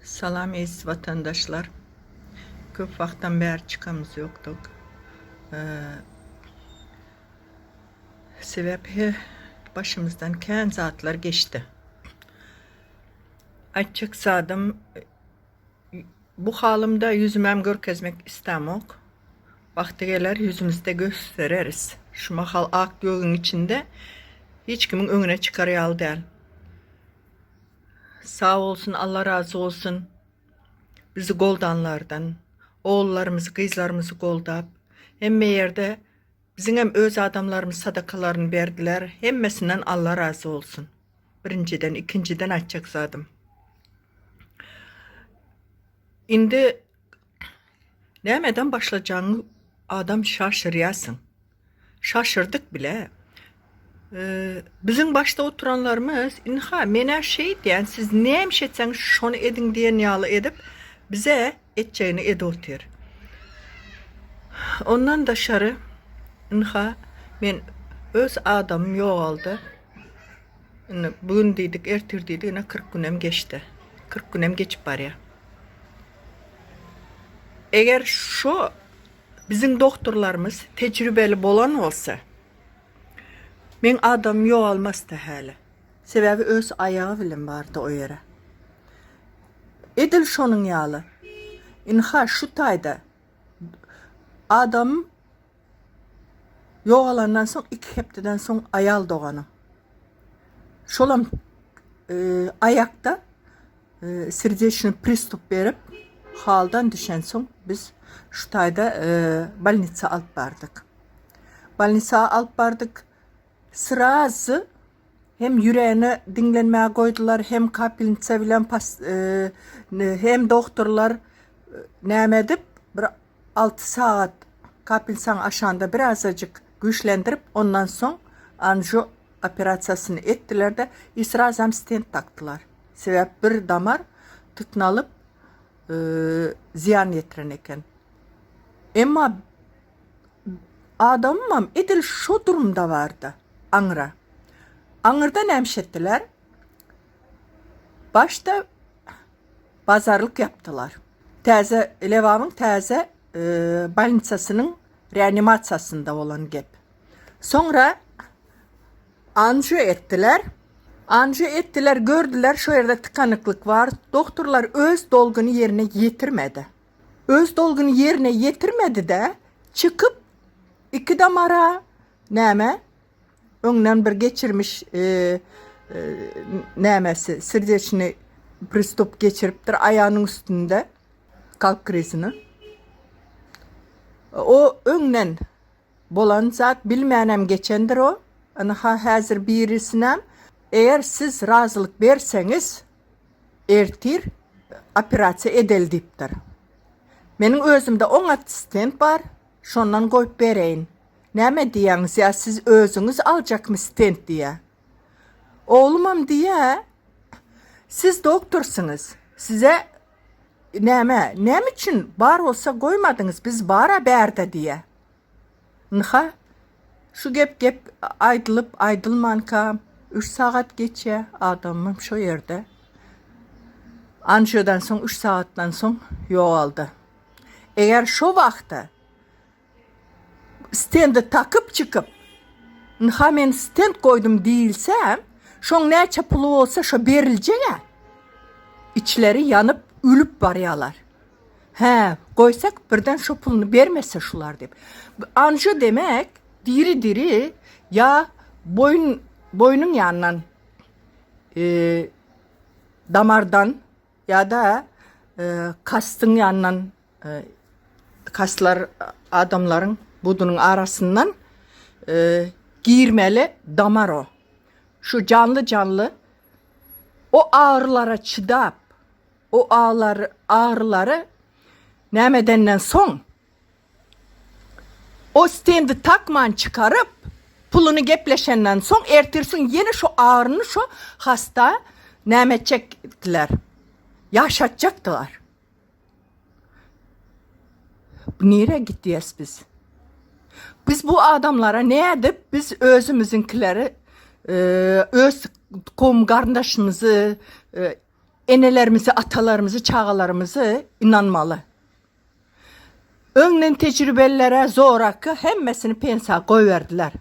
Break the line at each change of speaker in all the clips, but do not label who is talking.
Salam eziz watandaşlar. Köp wagtdan bäri çykamyz ýokduk. Sebäp başymyzdan kän zatlar geçdi. Aýtjak zadym bu halymda ýüzümem görkezmek islämok. Wagty geler ýüzümizde göstereris. Şu mahal ak gögüň içinde hiç kimiň öňüne çykar ýaly däl. Sag bolsun Allah razy bolsun bizi goldanlardan ogullarymyzy gyzlarymyzy goldap hemme ýerde biziňem öz adamlarymyz sadakalaryny berdiler hemmesinden Allah razy bolsun birinjiden ikinjiden aýtjak zadym indi nämeden başlajagyňy adam şaşyrýasyň Şaşyrdyk bile. Biziň başda oturanlarymyz, Ynha, men-ä şeýdýän, siz näme iş etseňiz, şony ediň diýen ýaly edip, bize etjegini edip otyr. Ondan daşary, ynha, men öz adamym ýogaldy. Indi bu gün diýdik, ertir diýdik, ine 40 günem geçdi. 40 günem geçip barýar. Eger şo Biziň dogtorlarymyz tejribeli bolan bolsa, meň adamym ýogalmasdy häli. Sebäbi öz aýagy bilen bardy o ýere. Edil şonuň ýaly, ynha şu taýda adamym ýogalandan soň iki hepdeden soň aýal doganym. Şolam aýakda Serdečnyý pristup berip, haldan düşensoň biz şu taýda bolnitsa alyp bardyk. Bolnitsa alyp bardyk. Srazy hem ýüregini diňlenmäge goýdular, hem kapelnitsa bilen hem dogtorlar näme edip, bir 6 sagat kapelnitsaň aşagynda birazajyk güýçlendirip, ondan soň anžio operasiýasyny etdiler-de, i srazam stent dakdylar. Sebäp bir damar tyknalyp zyýan ýetiren eken. Emma adamymam edil şo durumda bardy, aňra. Aňyrda nämiş etdiler? Başda bazarlyk ýapdylar. Täze Lebabyň täze bolnisasynyň reanimasiýasynda bolan gep. Soňra anžio etdiler. Anžio etdiler, gördüler, şo ýerde tykanyklyk bar. Dogtorlar öz dolguny ýerine ýetirmedi. Öz dolguny ýerine ýetirmedi-de, çykyp iki damara näme öňden bir geçirmiş nämesi sirdeçni pristup geçiripdir aýagynyň üstünde kalp krizini. O öňden Bolan zat bilmänem geçendir o. Ynha häzir birisinem eger siz razylyk berseňiz ertir operasiýa edeli diýipdir. Meniň özümde oňat stent bar, şondan goýup bereýin. Näme diýýäňiz ýa siz özüňiz aljakmy stent diýýä. Oglumam diýýä siz doktorsyňyz, size Näme, näme üçin bar bolsa goýmadyňyz, biz bar-a bärde diýýä. Ynha, şu gep gep aýdylyp aýdylmanka üç sagat geçýä, adamym şo ýerde. Anžodan soň üç sagatdan soň ýogaldy. Eger şo wagta Stendi takyp çykyp, Ynha men stend goýdum diýilse, şoň näçe puly bolsa şo beriljeg-ä. Içleri ýanyp, ölüp barýalar. Hä, goýsak birden şo puluny bermese şular diýip. Anžo demek, diri-diri ýa boýun, boýnuň ýanyndan, damardan ýa-da kastyň ýanyndan Kaslar adamlaryň budunyň arasyndan girmeli damar o. Şu janly-janly o agyrylara çydap, o agyrylary näme edenden soň, o stendi takman çykaryp, puluny gepleşenden soň, ertirsin ýene şu agyryny şu hasta näme etjekdiler, ýaşatjakdylar. Nirä gitýäs biz? Biz bu adamlara nädip biz özümiziňkileri öz kowum garyndaşymyzy e, enelerimizi, atalarymyzy, çagalarymyzy ynanmaly. Öňden tejribelilere zoraki hemmesini pensiýa goýberdiler.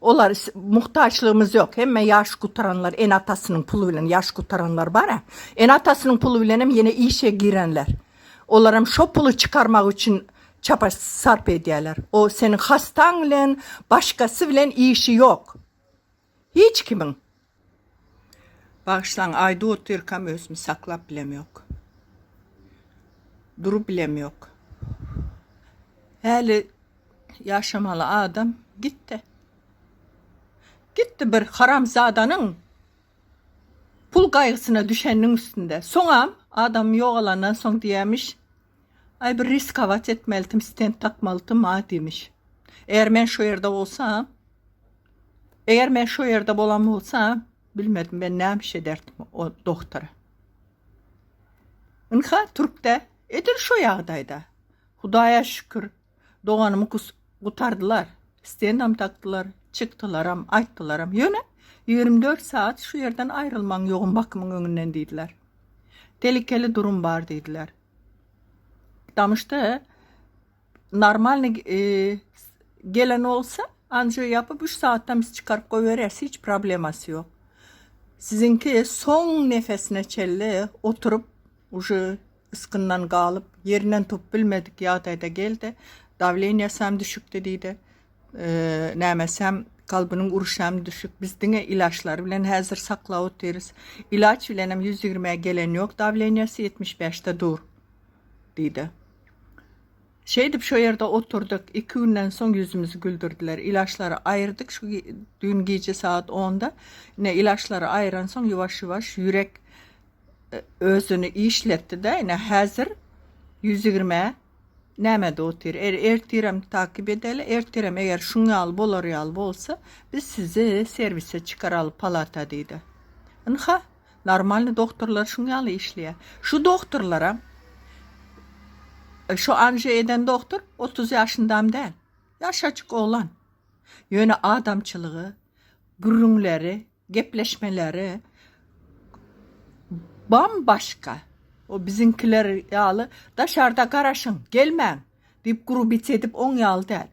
Olar muhtaçlygymyz ýok. Hemme ýaş gutaranlar ene-atasynyň puly bilen ýaş gutaranlar bar-a. Ene-atasynyň puly bilenem ýene işe girenler. Olaram şo puly çykarmak üçin çapa sarp edýärler. O seniň hastaň bilen, başgasy bilen işi ýok. Hiç kimiň. Bagyşlaň aýdyp otyrkam özümi saklap bilemok. Durup bilemok. Häli ýaşamaly adam gitdi. Gitdi bir haramzadanyň pul gaýgysyna düşeniniň üstünde. Soňam adam ýogalandan soň diýýämiş, Aý bir riskowat etmelidim, stent takmalydym a diýmiş. Eger men şu ýerde bolsam, eger men şu ýerde bolan bolsam, bilmedim men näme iş ederdim o doktora. Ynha türkde edil şu ýagdaýda. Hudaýa şükür doganymy gutardylar. Stendam takdylar, çykdylaram, aýtdylaram. Ýöne 24 saat şu ýerden aýrylmaň ýogyn bakymyň öňünden diýdiler. Telikeli durum bar diýdiler. Damışda normalny e, gelen bolsa anjiyo yapyp 3 saatdan biz çykaryp goýberýäs hiç problemasy ýok. Siziňki soň nefesine çenli oturyp uje ysgyndan galyp ýerinden turup bilmedik ýagdaýda geldi. Dawleniýasam düşükdi diýdi. Nämesem kalbynyň uruşam düşük. Biz diňe ilaçlar bilen häzir saklap otyrys. Ilaç bilenem 120-ä gelen ýok, dawleniýasy 75-de dur diýdi. Şeýdip şo ýerde oturdyk. Iki günden soň ýüzümizi güldürdiler. Ilaçlary aýyrdyk şu düýn gije sagat 10-da. Ine ilaçlary aýyransoň ýuwaş-ýuwaş ýürek özüni işletdi-de, ine häzir 120-ä Nämede otyr? Er, ertirem takyp edeli. Ertirem eger şuň ýaly bolar ýaly bolsa, biz sizi servise çykaraly palata diýdi. Ynha, normalny doktorlar şuň ýaly işleýär. Şu doktorlaram şu anže eden doktor 30 ýaşyndam däl. Ýaşajyk oglan. Ýöne adamçylygy, gürrüňleri, Gepleşmeleri bam-başga. O biziňkiler ýaly daşarda garaşyň, gelmäň diýip grubit edip oň ýaly däl.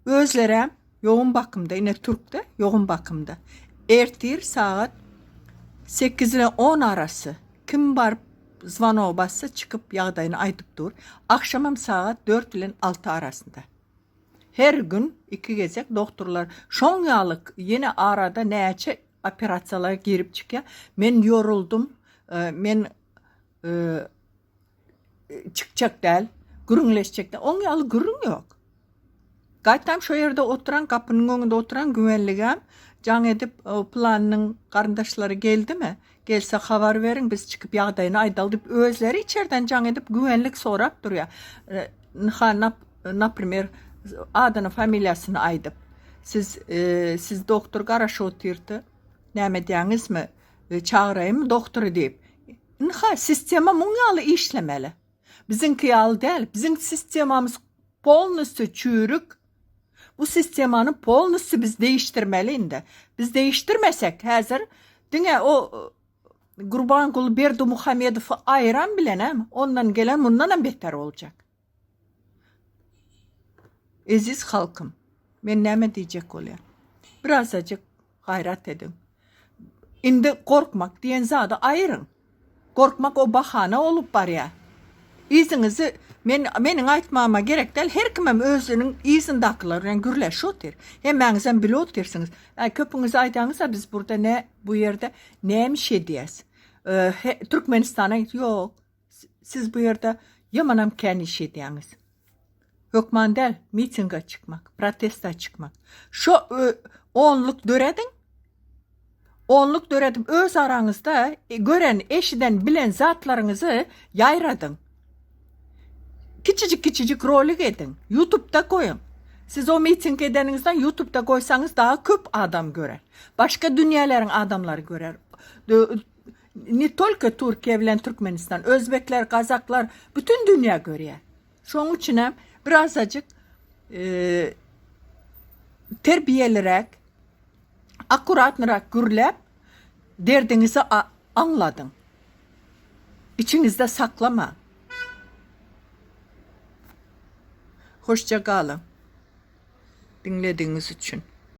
Özlerem ýogyn bakymda, ine türkde ýogyn bakymda. Ertir sagat 8 ile 10 arasy kim baryp zwonogy bassa çykyp ýagdaýyny aýdyp dur. Agşamam sagat 4 bilen 6 arasynda. Her gün iki gezek dogtorlar şoň ýaly ýene arada näçe operasiýalara girip çykýar. Men ýoruldym, men çykjak däl, gürrüňleşjek däl. Oň ýaly gürrüň ýok. Gaýtam şo ýerde oturan, gapynyň öňünde oturan güvenligem jaň edip, pylanynyň garyndaşlary geldimi? Gelse habar beriň, biz çykyp ýagdaýyny aýdaly diýip, özleri içerden jaň edip güvenlik sorap durýar. Nha, naprimer, adyny, familiýasyny aýdyp. Siz, siz doktor garaşyp otyrdy. Näme edýäňizmi? Çagyraýynmy doktory diýip. Ynha, sistema muň ýaly işlemeli. Biziňki ýaly däl. Biziň sistemamyz polnusty çüýrük. Bu sistemany polnusty biz değiştirmeli indi. Biz değiştirmesek häzir diňe o Gurbanguly Berdimuhamedowy aýyran bilenem ondan gelen mundanam beter boljak. Eziz halkym, men näme diýjek bolýan? Birazajyk gaýrat ediň. Indi gorkmak diýen zady aýyryň. Gorkmak o bahana bolup barýar. Yzyňyzy men meniň aýtmagyma gerek däl, her kimem özüniň yzyndakylar bilen gürleşip otyr. Hemmäňizem bilip otyrsyňyz. Ä köpüňiz aýdaňyzda biz burda ne bu ýerde näme iş edýäs? Türkmenistana ýok. Siz bu ýerde ýamanam kän iş edýäňiz. Hökman däl mitinge çykmak, protesta çykmak. Şo onluk dörediň. Onluk döredip öz araňyzda e, gören, eşiden, bilen zatlaryňyzy ýaýradyň. Kiçijik kiçijik rolik ediň. YouTube'da goýuň. Siz o miting edeniňizden YouTube'da goýsaňyz daha köp adam görer. Başga dünýäleriň adamlary görer. Ne tolko Türkiýe bilen Türkmenistan, özbekler, gazaklar, bütün dünýä görýär. Şonuň üçin hem birazajyk e, terbiýeliräk, akkuratnyrak gürläp, derdiňizi aňladyň. Içiňizde saklamaň. Hoşça galyň. Diňledigiňiz üçin.